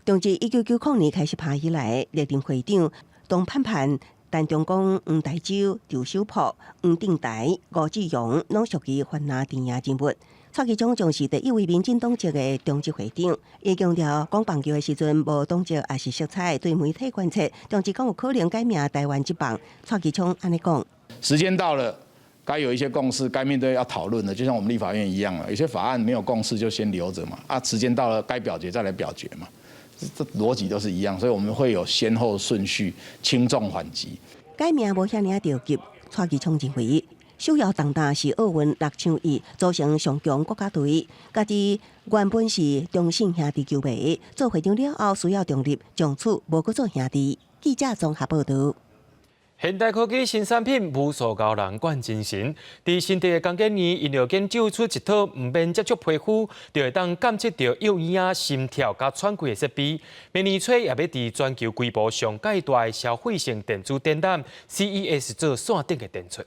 中職1990年開始拍以來，歷任會長董盼盼、陳忠光、黃大洲、陳守樸、黃定台、吳志揚，攏屬於泛藍陣營人物。蔡其昌將是第一位民進黨籍的中職會長。伊強調，講棒球的時陣無黨籍抑是色彩，對媒體關切，中職敢有可能改名台灣職棒？蔡其昌按呢講：時間到了，該有一些共識，該面對要討論的，就像我們立法院一樣啊，有些法案沒有共識就先留着嘛，啊，時間到了該表決再來表決嘛，這邏輯都是一樣，所以我們會有先後順序、輕重緩急。改名無遐爾著急，蔡其昌認為，首要重擔是奧運六搶一組成上強國家隊。家己原本是中信兄弟球迷，做會長了後需要中立，從此無閣做兄弟。記者綜合報道。現代科技新產品無數予人灌精神。佇新竹的工研院，𪜶研究出一套毋免接觸皮膚，就會當監測著幼嬰仔心跳佮喘氣的設備。明年初也欲佇全球規模上蓋大的消費性電子展覽 CES 做線頂的展出。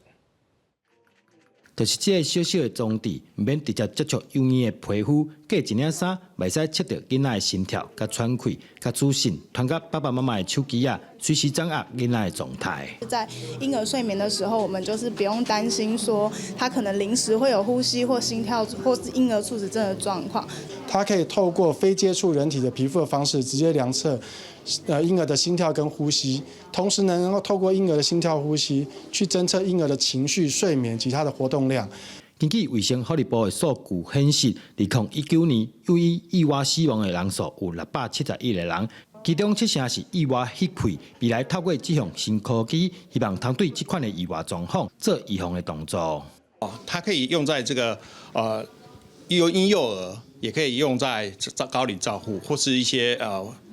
就是這个小小的裝置，毋免直接接觸幼嬰的皮膚，隔一領衫，嘛會使測著囡仔的心跳、佮喘氣、佮資訊，傳予爸爸媽媽的手機仔，隨時掌握囡仔的狀態。在嬰兒睡眠的時候，我們就是不用擔心說他可能臨時會有呼吸或心跳或是嬰兒猝死症的狀況。它可以透過非接觸人體的皮膚的方式，直接量測嬰兒的心跳跟呼吸，同時呢，能夠透過嬰兒的心跳呼吸去偵測嬰兒的情緒、睡眠及他的活動量。根據衛生福利部的數據顯示，2019年幼嬰意外死亡的人數有671個人，其中七成是意外翕氣。未來透過這項新科技，希望通對這款的意外狀況做預防的動作。哦，它可以用在這個幼嬰幼兒，也可以用在高齡照護或是一些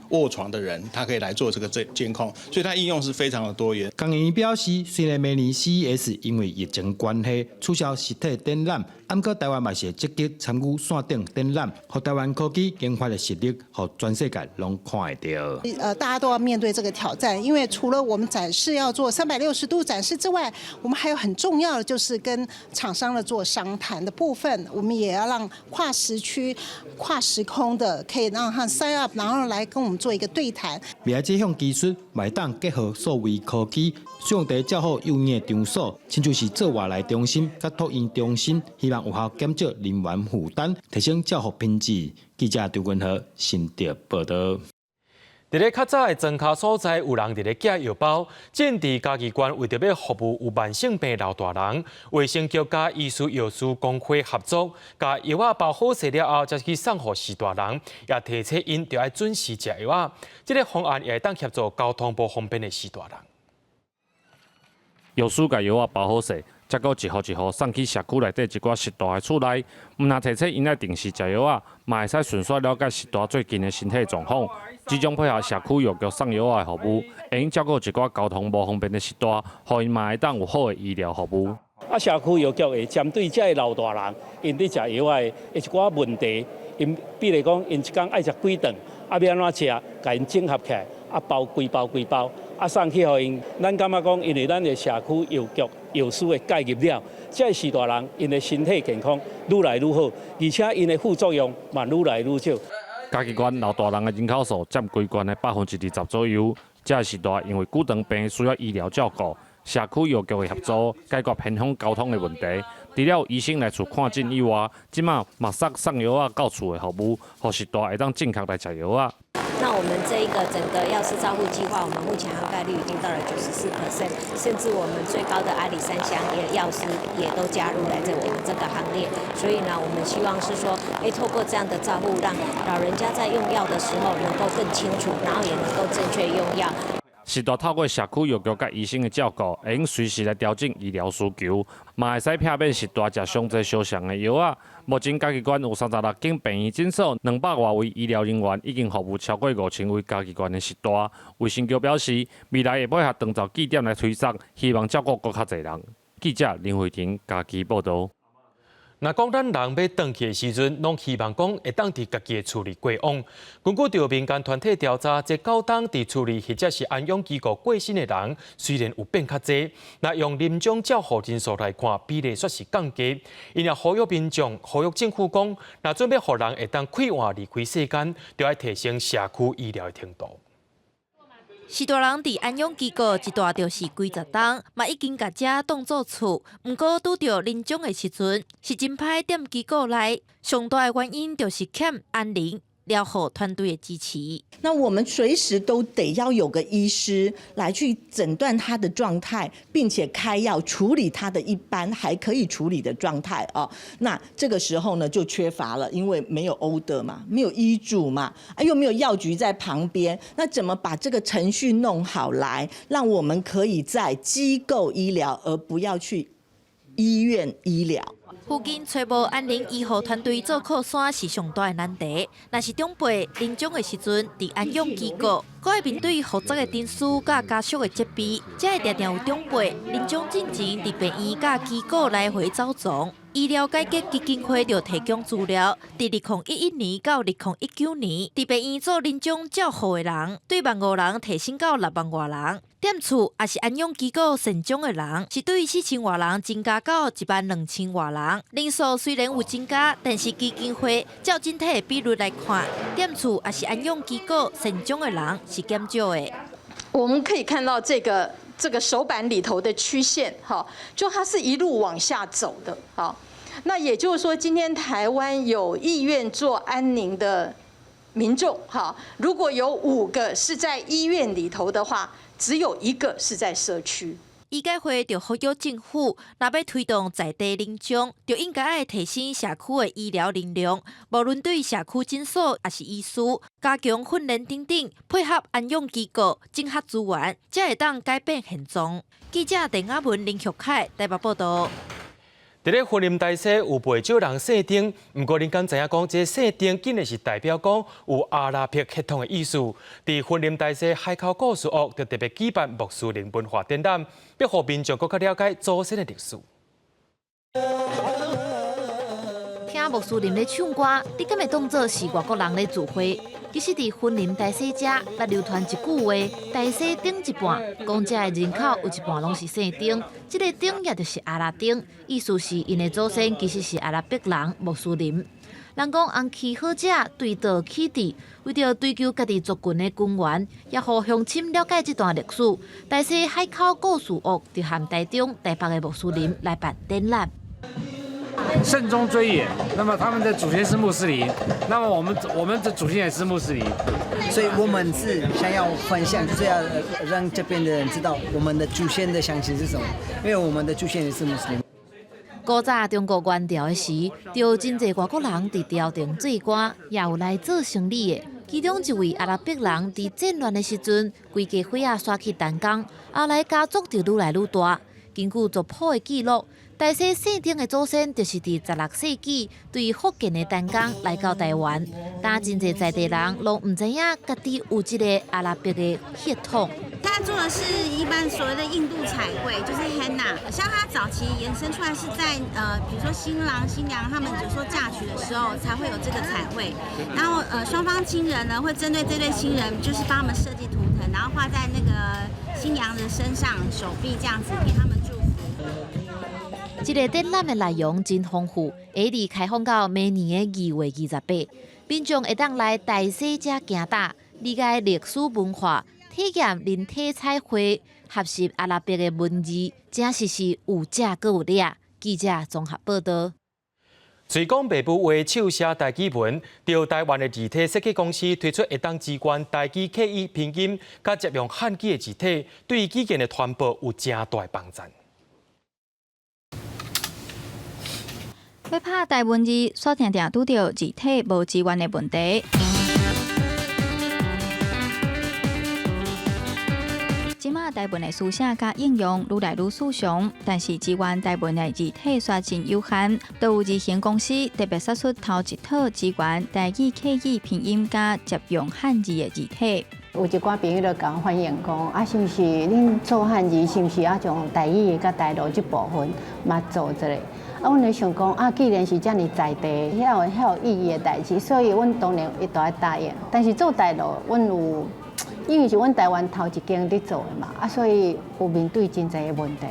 臥床的人，他可以來做這個監控，所以它應用是非常的多元。工研院表示，雖然明年 CES 因為疫情關係取消實體展覽，毋過台灣嘛是會積極參與線頂展覽，予台灣科技研發的實力，予全世界攏看會著。大家都要面對這個挑戰，因為除了我們展示要做360度展示之外，我們還有很重要的就是跟廠商的做商談的部分，我們也要讓跨時區、跨時空的，可以讓他 sign up，然後來跟我們做一個對談。未來這項技術嘛會當結合數位科技，使用佇照護幼嬰的場所，親像是做外來中心、佮托嬰中心，希望有效減少人員負擔，提升照護品質。記者張文和新竹報道。佇咧較早的莊跤所在，有人佇咧寄藥包。這佇嘉義縣為著欲服務有慢性病老大人，衛生局佮醫師藥師公會合作，共藥仔包好勢了後，才去送予序大人，也提醒𪜶著愛準時食藥仔。這个方案也會當協助交通無方便的序大人。藥師共藥仔包好勢，才閣一盒一盒送去社區內底一寡序大的厝內。毋但提醒𪜶愛定時食藥仔，嘛會使順紲了解序大最近的身體狀況。這種配合社區藥局送藥仔的服務，會用照顧一寡交通無方便的序大，予𪜶嘛會當有好的醫療服務。啊，社區藥局會針對這个老大人，𪜶佇食藥仔的一寡問題，𪜶比如講，𪜶一工愛食幾頓，啊，欲按怎食，共𪜶整合起來，啊，包規包規包，啊，送去予𪜶。咱感覺講，因為咱的社區藥局藥師的介入了，這个序大人𪜶的身體健康愈來愈好，而且𪜶的副作用嘛愈來愈少。嘉義縣老大人的人口數佔規縣的20%左右，這个序大因為久長病需要醫療照顧，社區藥局的協助解決偏鄉交通的問題。除了醫生來厝看診以外，這馬嘛送送藥仔到厝的服務，予序大會當正確來食藥仔。那我們這一個整個藥師照護計劃，我們目前涵蓋率已經到了94%，甚至我們最高的阿里山鄉也藥師也都加入來在我們這個行列。所以呢，我們希望是說，透過這樣的照護，讓老人家在用藥的時候能夠更清楚，然後也能夠正確用藥。序大透過社區藥局佮醫生的照顧，會用隨時來調整醫療需求，嘛會使避免序大食傷濟相像的藥仔。目前嘉義縣有36間病院診所，200外位醫療人員已經服務超過5000位嘉義縣的序大。衛生局表示，未來會配合長照據點來推廣，希望照顧閣較濟人。記者林慧婷嘉義報導。若講咱人欲轉去的時陣，攏希望講會當佇家己的厝裡過往。根據著民間團體調查，這九冬佇厝裡或者是安養機構過身的人，雖然有變較濟，若用臨終照護人數來看，比例煞是降低。𪜶也呼籲民眾、呼籲政府講，若準備予人會當快活離開世間，就愛提升社區醫療的程度。序大人佇安養機構一蹛就是幾十冬，嘛已經共遮當做厝。毋過拄著臨終的時陣，是真歹踮機構內。上大的原因就是欠安寧療護團隊的支持。那我們隨時都得要有個醫師來去診斷他的狀態，並且開藥處理他的一般還可以處理的狀態哦。那這個時候呢就缺乏了，因為沒有 order 嘛，沒有醫囑嘛，啊又沒有藥局在旁邊，那怎麼把這個程序弄好來，讓我們可以在機構醫療，而不要去醫院醫療？附近揣無安寧醫護團隊做靠山是上大的難題。若是長輩臨終的時陣，佇安養機構，閣愛面對複雜的程序佮家屬的責備，才會常常有長輩臨終進前佇病院佮機構來回走傱。醫療改革基金會就提供資料，佇2011年到2019年，佇病院做臨終照護的人，對1萬5人提升到6萬外人。踮厝抑是安養機構善終的人，是對4000外人增加到1萬2千外人。人數雖然有增加，但是基金會照整體的比率來看，踮厝抑是安養機構善終的人是減少的。我們可以看到這個手板裡頭的曲線，哈，就它是一路往下走的，好，那也就是說，今天台灣有意願做安寧的民眾，哈，如果有5個是在醫院裡頭的話，只有一個是在社區。醫改會就呼籲政府，若欲推動在地臨終，就應該愛提升社區的醫療能量，無論對社區診所抑是醫師，加強訓練等等，配合安養機構整合資源，才會當改變現狀。記者鄧亞文、林玉凱台北報導。佇咧雲林大溪有袂少人姓丁，毋過恁敢知影講，這個姓丁竟然是代表講有阿拉伯血統的意思。佇雲林大溪海口故事屋就特別舉辦穆斯林文化展覽，欲予民眾閣較了解祖先的歷史。聽穆斯林咧唱歌，你敢會當做是外國人咧聚會？其實，佇雲林大溪遮，捌流傳一句話：大溪頂一半，講遮的人口有一半攏是姓丁。這个丁也就是阿拉丁，意思是𪜶的祖先其實是阿拉伯人穆斯林。人講紅旗好者對道啟智，為著追求家己族群的根源，也予鄉親了解這段歷史。大溪海口故事屋就和台中、台北的穆斯林來辦展覽。慎終追遠，那麼他們的祖先是穆斯林，那麼我們的祖先也是穆斯林，所以我們是想要分享，就是要讓這邊的人知道我們的祖先的詳情是什麼，因為我們的祖先也是穆斯林。古早中國元朝的時，就有真濟外國人佇朝廷做官，也有來做生理的。其中一位阿拉伯人佇戰亂的時陣，規家伙仔徙去淡江，後來家族就愈來愈大。根據族譜的記錄，大溪姓丁的祖先就是佇16世紀對福建的淡江來到台灣，但真濟在地人攏毋知影家己有這个阿拉伯的血統。他做的是一般所謂的印度彩繪，就是 henna。像他早期延伸出來是在比如說新郎新娘他們就說嫁娶的時候才會有這個彩繪，然後雙方親人呢會針對這對新人，就是幫他們設計圖騰，然後畫在那個新娘的身上、手臂這樣子，給他們祝福。這个展覽的內容真豐富，會佇開放到明年的2月28，民眾會當來大溪遮行踏，理解歷史文化。體驗人體彩繪，學習阿拉伯的文字，真實是有食閣有掠。記者綜合報道。隨講爸母話手寫台語文，著台灣的字體設計公司推出會當支援台語客語拼音，佮捷用漢字的字體，對語言的傳播有誠大幫助。欲拍台文字，煞定定拄著字體無支援的問題。這馬台文的書寫佮應用愈來愈順暢，但是支援台文的字體煞真有限。都有字型公司特別殺出頭一套支援台語客語拼音佮捷用漢字的字體。有一寡朋友就共我反映講，啊，是毋是恁做漢字，是毋是愛將台語佮台語這部分嘛做一下？啊，阮就想講，啊，既然是遮爾在地，遐有遐有意義的代誌，所以阮當然一定愛答應。但是做台語，阮有。因為是阮台灣頭一間佇做的嘛，啊，所以有面對真濟的問題。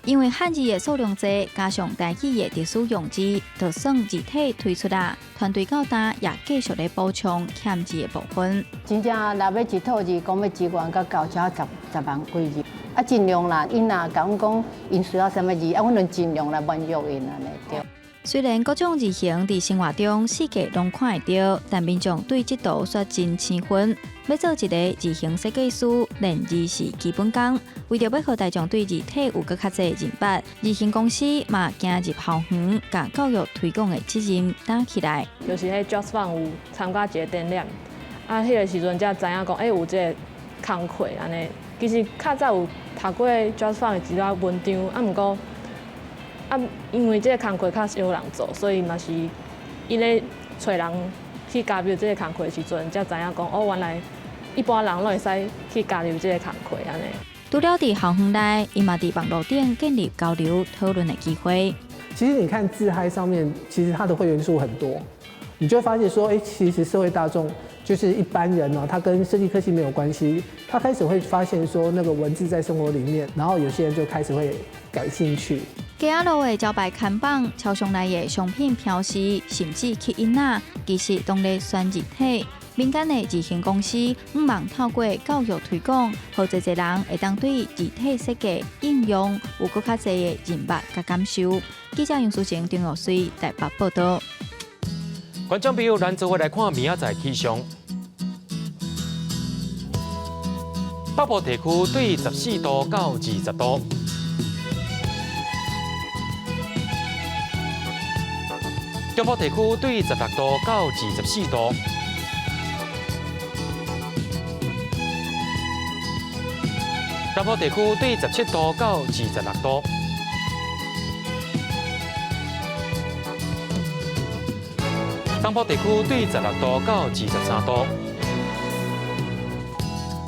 因為漢字的數量濟，加上台語的特殊用字，就算字體推出來，團隊到今也繼續咧補充欠字的部分。真正若欲一套字，講欲支援甲到才十十萬幾字，啊，盡量啦，𪜶若共阮講𪜶需要啥物字，啊，阮就盡量來滿足𪜶按呢對。雖然各種字型佇生活中四界攏看會著，但民眾對這道煞真生分。欲做一个字型設計師，練字是基本功。為著欲予大眾對字體有閣較濟認捌，字型公司嘛行入校園，共教育推廣的責任擔起來。就是彼 JustFont 有參加一个展覽，啊，彼个時陣才知影講，欸，有這个工課按呢。其實較早有讀過 JustFont 的一寡文章，啊，毋過。啊，因為這個工課較少人做，所以嘛是伊咧揣人去加入這個工課的時陣，才知影講哦，原來一般人攏會使去加入這個工課按呢。除了佇校園內，伊嘛佇網路頂建立交流討論的機會。其實你看自嗨上面，其實它的會員數很多，你就會發現說，欸，其實社會大眾就是一般人哦，他跟設計科系沒有關係，他開始會發現說，那個文字在生活裡面，然後有些人就開始會感興趣。街仔路的招牌看板、超商內的商品標示，甚至吸引仔，其實攏咧選字體。民間的字型公司，向望透過教育推廣，予濟濟人會當對字體設計應用有閣較濟的認捌佮感受。記者楊淑晴、張玉水台北報道。觀眾朋友，咱做伙來看明仔載氣象。北部地區對14度到20度。中部地區對16度到24度。南部地區對17度到26度。東部地區對16度到23度。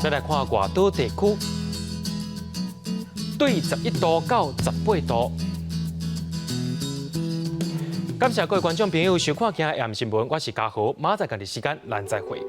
再來看外島地區，對11度到18度。感謝各位觀眾朋友收看今日新聞，我是嘉豪，明仔載仝時間，咱再會。